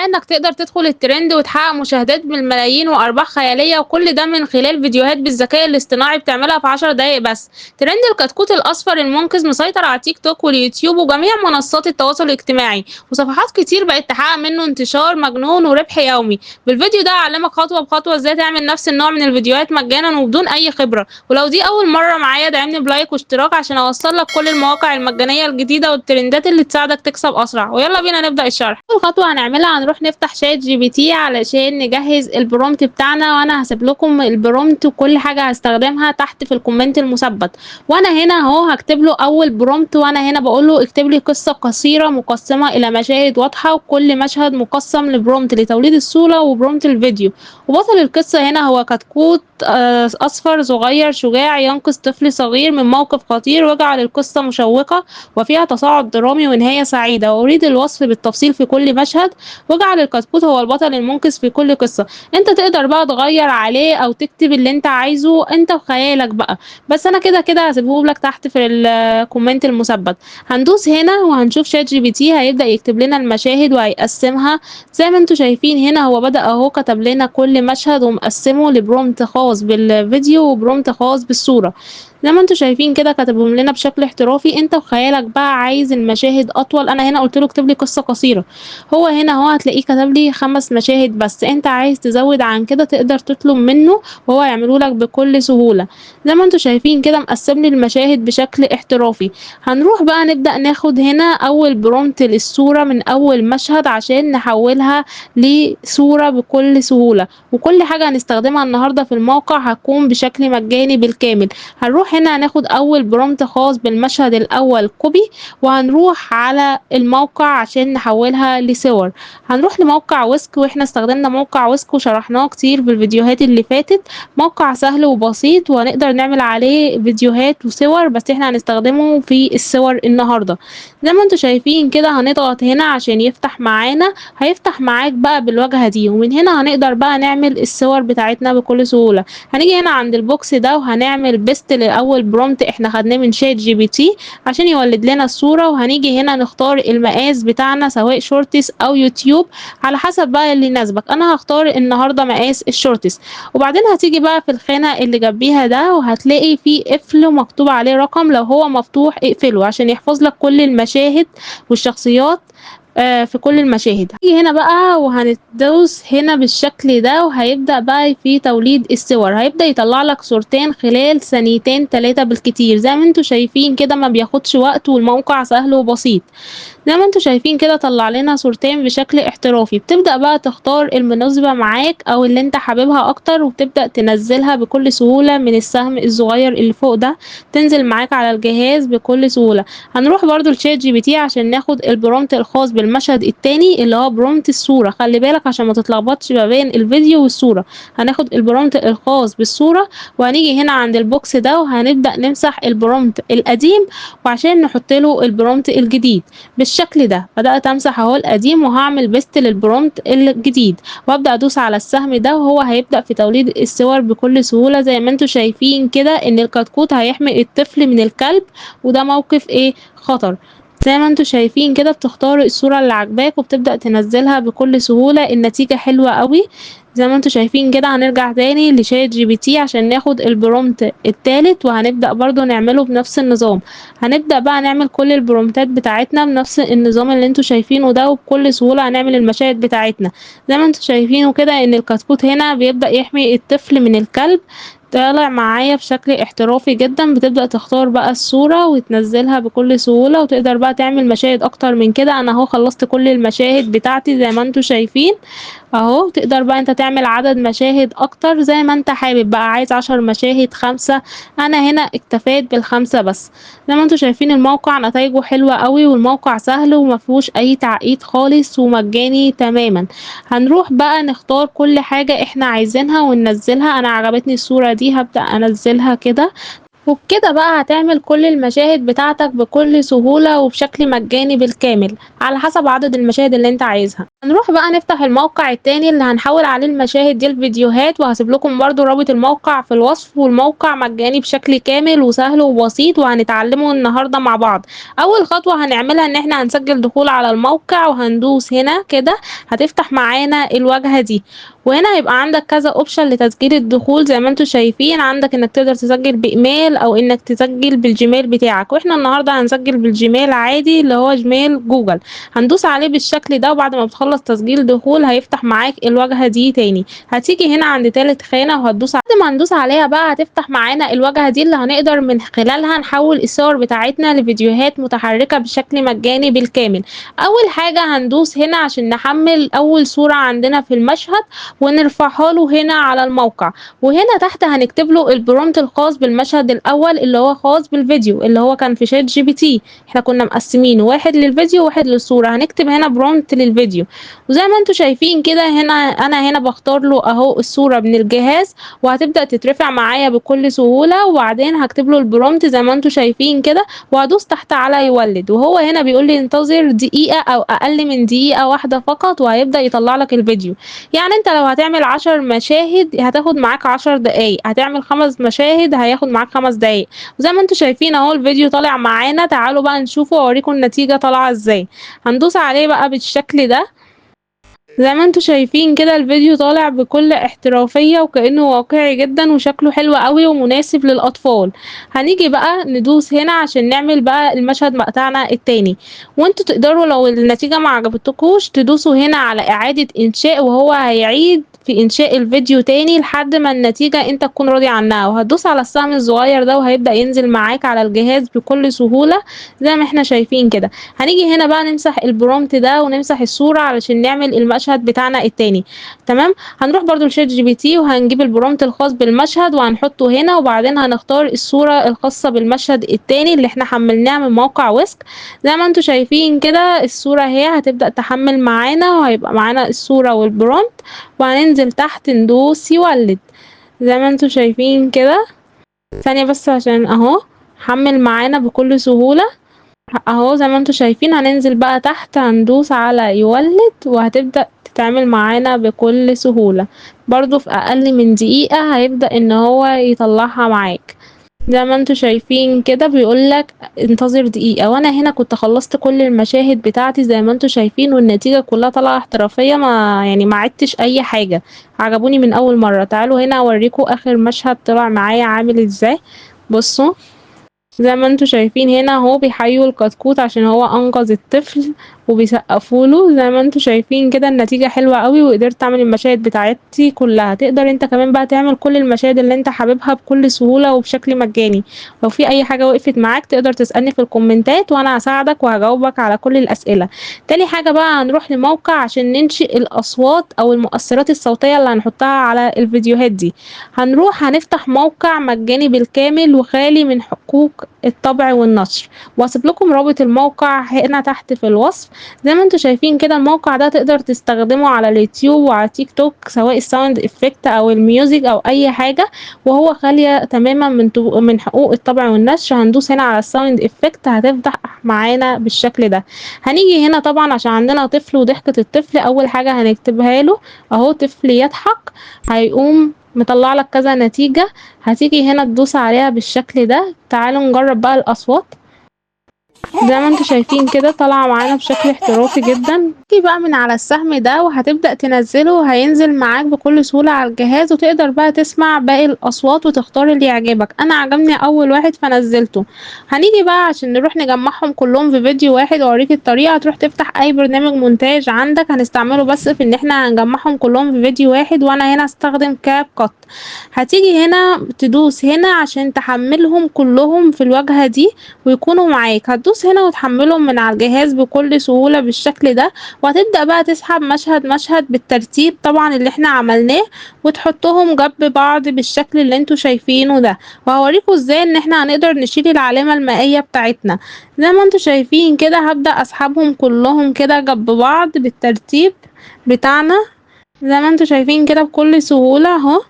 انك تقدر تدخل الترند وتحقق مشاهدات بالملايين وارباح خيالية، وكل ده من خلال فيديوهات بالذكاء الاصطناعي بتعملها في 10 دقايق بس. ترند الكتكوت الاصفر المنقذ مسيطر على تيك توك واليوتيوب وجميع منصات التواصل الاجتماعي، وصفحات كتير بقت تحقق منه انتشار مجنون وربح يومي. بالفيديو ده هعلمك خطوة بخطوة ازاي تعمل نفس النوع من الفيديوهات مجانا وبدون اي خبرة. ولو دي اول مرة معايا دعمني ب like واشتراك عشان اوصل لك كل المواقع المجانية الجديدة والترندات اللي تساعدك تكسب اسرع. ويلا بينا نبدأ الشرح. اول خطوة هنعملها هنروح نفتح ChatGPT علشان نجهز ال prompt بتاعنا، وانا هسيب لكم ال prompt وكل حاجة هستخدمها تحت في ال comment المثبت. وانا هنا اهو هكتب له اول prompt، وانا هنا بقول له اكتب لي قصة قصيرة مقسمة الى مشاهد واضحة، وكل مشهد مقسم ل prompt لتوليد الصورة و prompt الفيديو، وبطل القصة هنا هو كتكوت اصفر صغير شجاع ينقذ طفل صغير من موقف خطير، واجعل القصة مشوقة وفيها تصاعد درامي ونهاية سعيدة، وأريد الوصف بالتفصيل في كل مشهد، واجعل الكتكوت هو البطل المنقذ في كل قصة. انت تقدر بقى تغير عليه او تكتب اللي انت عايزه انت وخيالك بقى، بس انا كده كده هسيبه لك تحت في ال comment المثبت. هندوس هنا وهنشوف ChatGPT هيبدأ يكتب لنا المشاهد وهيقسمها زي ما انتوا شايفين. هنا هو بدأ اهو كتب لنا كل مشهد ومقسمه ل prompt خاص بالفيديو و prompt خاص بالصورة. زي ما انتوا شايفين كده كتبهم لنا بشكل احترافي. انت وخيالك بقى، عايز المشاهد اطول. انا هنا قلت له اكتب لي قصة قصيرة، هو هنا هو هتلاقيه كتب لي 5 مشاهد بس. انت عايز تزود عن كده تقدر تطلب منه وهو يعمله لك بكل سهولة. زي ما انتوا شايفين كده مقسم لي المشاهد بشكل احترافي. هنروح بقى نبدأ ناخد هنا اول prompt للصورة من اول مشهد عشان نحولها لصورة بكل سهولة، وكل حاجة هنستخدمها النهاردة في الموقع هتكون بشكل مجاني بالكامل. هنروح هنا هناخد اول prompt خاص بالمشهد الاول copy، وهنروح على الموقع عشان نحولها لصور. هنروح لموقع Whisk، واحنا استخدمنا موقع Whisk وشرحناه كتير في الفيديوهات اللي فاتت. موقع سهل وبسيط وهنقدر نعمل عليه فيديوهات وصور، بس احنا هنستخدمه في الصور النهاردة. زي ما انتوا شايفين كده هنضغط هنا عشان يفتح معانا، هيفتح معاك بقى بالواجهة دي، ومن هنا هنقدر بقى نعمل الصور بتاعتنا بكل سهولة. هنيجي هنا عند ال box ده وهنعمل paste لأول prompt احنا خدناه من ChatGPT عشان يولد لنا الصورة، وهنيجي هنا نختار المقاس بتاعنا سواء Shorts او يوتيوب على حسب بقى اللي يناسبك. انا هختار النهارده مقاس ال Shorts. وبعدين هتيجي بقى في الخانة اللي جنبيها ده وهتلاقي في قفل مكتوب عليه رقم، لو هو مفتوح اقفله عشان يحفظ لك كل المشاهد والشخصيات في كل المشاهد. هنيجي هنا بقى وهندوس هنا بالشكل ده، وهيبدأ بقى في توليد الصور. هيبدأ يطلع لك صورتين خلال ثانيتين 3 بالكتير. زي ما انتوا شايفين كده ما بياخدش وقت والموقع سهل وبسيط. زي ما انتوا شايفين كده طلع لنا صورتين بشكل احترافي. بتبدأ بقى تختار المناسبة معاك او اللي انت حاببها اكتر، وبتبدأ تنزلها بكل سهولة من السهم الصغير اللي فوق ده، تنزل معاك على الجهاز بكل سهولة. هنروح برضو ل ChatGPT عشان ناخد ال prompt الخاص بالمشهد التاني اللي هو prompt الصورة. خلي بالك عشان ما تتلخبطش ما بين الفيديو والصورة. هناخد ال prompt الخاص بالصورة وهنيجي هنا عند ال box ده وهنبدأ نمسح ال prompt القديم وعشان نحط له ال prompt الجديد بالشكل ده. بدأت امسح اهو القديم وهعمل paste لل prompt الجديد، وابدأ ادوس على السهم ده وهو هيبدأ في توليد الصور بكل سهولة. زي ما انتوا شايفين كده ان الكتكوت هيحمي الطفل من الكلب، وده موقف ايه خطر. زي ما انتوا شايفين كده بتختاروا الصورة اللي عجباك وبتبدأ تنزلها بكل سهولة. النتيجة حلوة قوي زي ما انتوا شايفين كده. هنرجع تاني ل ChatGPT عشان ناخد ال prompt التالت، وهنبدأ برضو نعمله بنفس النظام. هنبدأ بقى نعمل كل ال prompt ات بتاعتنا بنفس النظام اللي انتوا شايفينه ده، وبكل سهولة هنعمل المشاهد بتاعتنا. زي ما انتوا شايفينه كده ان الكتكوت هنا بيبدأ يحمي الطفل من الكلب، طالع معايا بشكل احترافي جدا. بتبدأ تختار بقى الصورة وتنزلها بكل سهولة، وتقدر بقى تعمل مشاهد اكتر من كده. انا اهو خلصت كل المشاهد بتاعتي زي ما انتوا شايفين اهو. تقدر بقى انت تعمل عدد مشاهد اكتر زي ما انت حابب بقى، عايز 10 مشاهد 5، انا هنا اكتفيت بال5 بس. زي ما انتوا شايفين الموقع نتايجه حلوة قوي، والموقع سهل ومفيهوش اي تعقيد خالص ومجاني تماما. هنروح بقى نختار كل حاجة احنا عايزينها وننزلها. انا عجبتني الصورة دي هبدأ انزلها كده، وبكده بقى هتعمل كل المشاهد بتاعتك بكل سهولة وبشكل مجاني بالكامل على حسب عدد المشاهد اللي انت عايزها. هنروح بقى نفتح الموقع التاني اللي هنحول عليه المشاهد دي الفيديوهات، وهسيب لكم برضو رابط الموقع في الوصف، والموقع مجاني بشكل كامل وسهل وبسيط وهنتعلمه النهاردة مع بعض. اول خطوة هنعملها ان احنا هنسجل دخول على الموقع، وهندوس هنا كده هتفتح معانا الواجهة دي، وهنا هيبقى عندك كذا option لتسجيل الدخول زي ما انتم شايفين. عندك انك تقدر تسجل بايميل او انك تسجل بال Gmail بتاعك، واحنا النهاردة هنسجل بال Gmail عادي اللي هو Gmail جوجل. هندوس عليه بالشكل ده، وبعد ما بتخلص تسجيل دخول هيفتح معاك الواجهة دي تاني. هتيجي هنا عند تالت خانة وهتدوس، بعد ما هندوس عليها بقى هتفتح معانا الواجهة دي اللي هنقدر من خلالها نحول الصور بتاعتنا لفيديوهات متحركة بشكل مجاني بالكامل. اول حاجة هندوس هنا عشان نحمل اول صورة عندنا في المشهد ونرفعها له هنا على الموقع، وهنا تحت هنكتب له ال prompt الخاص بالمشهد الاول اللي هو خاص بالفيديو اللي هو كان في ChatGPT، احنا كنا مقسمينه واحد للفيديو وواحد للصورة. هنكتب هنا prompt للفيديو، وزي ما انتم شايفين كده هنا انا هنا بختار له اهو الصورة من الجهاز، وهتبدأ تترفع معايا بكل سهولة. وبعدين هكتب له ال prompt زي ما انتم شايفين كده، وهدوس تحت على يولد، وهو هنا بيقول لي انتظر دقيقة او اقل من دقيقة واحدة فقط وهيبدأ يطلع لك الفيديو. يعني انت لو هتعمل 10 مشاهد هتاخد معاك 10 دقايق، هتعمل 5 مشاهد هياخد معاك 5 دقايق. وزي ما انتم شايفين اهو الفيديو طالع معانا، تعالوا بقى نشوفه واوريكم النتيجة طالعة ازاي. هندوس عليه بقى بالشكل ده، زي ما انتم شايفين كده الفيديو طالع بكل احترافية وكأنه واقعي جدا وشكله حلو قوي ومناسب للأطفال. هنيجي بقى ندوس هنا عشان نعمل بقى المشهد بتاعنا التاني، وانتوا تقدروا لو النتيجة ما عجبتكوش تدوسوا هنا على إعادة إنشاء، وهو هيعيد في إنشاء الفيديو تاني لحد ما النتيجة انت تكون راضي عنها. وهتدوس على السهم الصغير ده وهيبدأ ينزل معاك على الجهاز بكل سهولة زي ما احنا شايفين كده. هنيجي هنا بقى نمسح ال prompt ده ونمسح الصورة علشان نعمل المشهد بتاعنا التاني. تمام، هنروح برضو ل ChatGPT وهنجيب ال prompt الخاص بالمشهد وهنحطه هنا، وبعدين هنختار الصورة الخاصة بالمشهد التاني اللي احنا حملناها من موقع ويسك. زي ما انتم شايفين كده الصورة اهي هتبدأ تحمل معانا، وهيبقى معانا الصورة وال prompt، وهننزل تحت ندوس يولد زي ما انتم شايفين كده. ثانية بس عشان اهو حمل معانا بكل سهولة اهو زي ما انتم شايفين. هننزل بقى تحت هندوس على يولد وهتبدأ تتعمل معانا بكل سهولة، برضو في اقل من دقيقة هيبدأ ان هو يطلعها معاك زي ما انتم شايفين كده. بيقولك انتظر دقيقة، وانا هنا كنت خلصت كل المشاهد بتاعتي زي ما انتم شايفين، والنتيجة كلها طالعة احترافية، ما عدتش اي حاجة، عجبوني من اول مرة. تعالوا هنا اوريكم اخر مشهد طلع معايا عامل ازاي. بصوا زي ما انتم شايفين هنا اهو بيحيوا الكتكوت عشان هو انقذ الطفل وبيسقفوا له. زي ما انتم شايفين كده النتيجة حلوة قوي، وقدرت اعمل المشاهد بتاعتي كلها. تقدر انت كمان بقى تعمل كل المشاهد اللي انت حاببها بكل سهولة وبشكل مجاني. لو في اي حاجة وقفت معاك تقدر تسألني في الكومنتات وانا هساعدك وهجاوبك على كل الاسئلة. تاني حاجة بقى هنروح لموقع عشان ننشئ الاصوات او المؤثرات الصوتية اللي هنحطها على الفيديوهات دي. هنروح هنفتح موقع مجاني بالكامل وخالي من حقوق الطبع والنشر، وهسيب لكم رابط الموقع هنا تحت في الوصف. زي ما انتم شايفين كده الموقع ده تقدر تستخدمه على اليوتيوب وعلى تيك توك، سواء ال sound effect او ال music او اي حاجه، وهو خاليه تماما من حقوق الطبع والنشر. هندوس هنا على ال sound effect هتفتح معانا بالشكل ده. هنيجي هنا طبعا عشان عندنا طفل وضحكه الطفل، اول حاجه هنكتبها له اهو طفل يضحك، هيقوم مطلع لك كذا نتيجة. هتيجي هنا تدوس عليها بالشكل ده. تعالوا نجرب بقى الأصوات. زي ما انتم شايفين كده طالعة معانا بشكل احترافي جدا. تيجي بقى من على السهم ده وهتبدأ تنزله، هينزل معاك بكل سهولة على الجهاز، وتقدر بقى تسمع باقي الأصوات وتختار اللي يعجبك. أنا عجبني أول واحد فنزلته. هنيجي بقى عشان نروح نجمعهم كلهم في فيديو واحد وأوريك الطريقة. هتروح تفتح أي برنامج مونتاج عندك، هنستعمله بس في إن احنا هنجمعهم كلهم في فيديو واحد، وأنا هنا هستخدم CapCut. هتيجي هنا تدوس هنا عشان تحملهم كلهم في الواجهة دي ويكونوا معاك. هتدوس هنا وتحملهم من على الجهاز بكل سهولة بالشكل ده، وهتبدأ بقى تسحب مشهد مشهد بالترتيب طبعا اللي احنا عملناه، وتحطهم جنب بعض بالشكل اللي انتوا شايفينه ده. وهوريكم ازاي ان احنا هنقدر نشيل العلامة المائية بتاعتنا. زي ما انتوا شايفين كده هبدأ اسحبهم كلهم كده جنب بعض بالترتيب بتاعنا زي ما انتوا شايفين كده بكل سهولة اهو.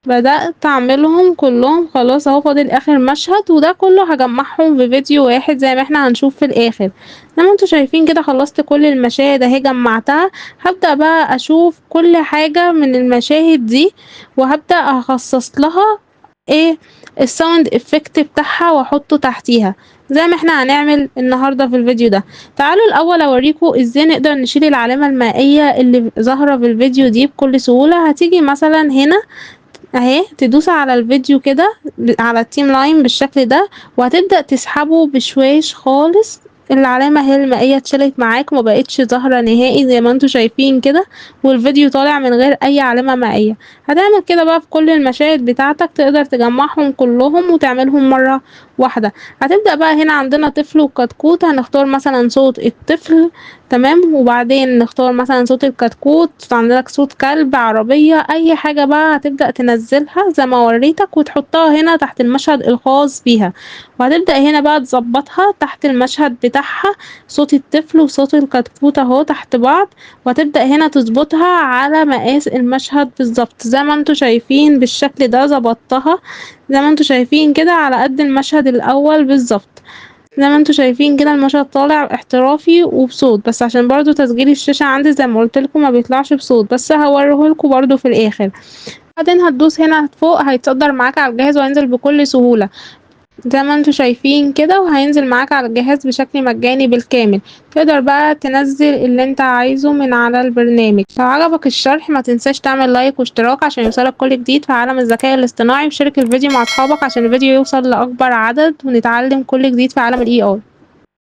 بدأت اعملهم كلهم خلاص اهو، فاضل اخر مشهد، وده كله هجمعهم في فيديو واحد زي ما احنا هنشوف في الاخر. زي ما انتوا شايفين كده خلصت كل المشاهد اهي جمعتها. هبدأ بقى اشوف كل حاجة من المشاهد دي وهبدأ اخصص لها ايه ال sound effect بتاعها واحطه تحتيها زي ما احنا هنعمل النهارده في الفيديو ده. تعالوا الاول اوريكم ازاي نقدر نشيل العلامة المائية اللي ظاهرة في الفيديو دي بكل سهولة. هتيجي مثلا هنا اهي، تدوس على الفيديو كده على ال timeline بالشكل ده، وهتبدأ تسحبه بشويش خالص. العلامة هي المائية اتشالت معاك وما بقتش ظاهرة نهائي زي ما انتوا شايفين كده، والفيديو طالع من غير اي علامة مائية. هتعمل كده بقى في كل المشاهد بتاعتك، تقدر تجمعهم كلهم وتعملهم مرة واحدة. هتبدأ بقى هنا عندنا طفل وكتكوت، هنختار مثلا صوت الطفل، تمام، وبعدين نختار مثلا صوت الكتكوت، عندك صوت كلب، عربية، اي حاجة بقى هتبدأ تنزلها زي ما وريتك وتحطها هنا تحت المشهد الخاص بيها. وهتبدأ هنا بقى تظبطها تحت المشهد بتاعها، صوت الطفل وصوت الكتكوت اهو تحت بعض، وهتبدأ هنا تظبطها على مقاس المشهد بالظبط زي ما انتوا شايفين بالشكل ده. ظبطتها زي ما انتوا شايفين كده على قد المشهد الاول بالظبط. زي ما انتوا شايفين كده المشهد طالع احترافي وبصوت، بس عشان برضو تسجيل الشاشة عندي زي ما قلت لكم ما بيطلعش بصوت، بس هوريه لكم برضو في الاخر. بعدين هتدوس هنا فوق هيتصدر معاك على الجهاز وهينزل بكل سهولة زي ما انتوا شايفين كده، وهينزل معاك على الجهاز بشكل مجاني بالكامل. تقدر بقى تنزل اللي انت عايزه من على البرنامج. لو عجبك الشرح ما تنساش تعمل لايك واشتراك عشان يوصلك كل جديد في عالم الذكاء الاصطناعي، وشارك الفيديو مع اصحابك عشان الفيديو يوصل لاكبر عدد ونتعلم كل جديد في عالم ال AI.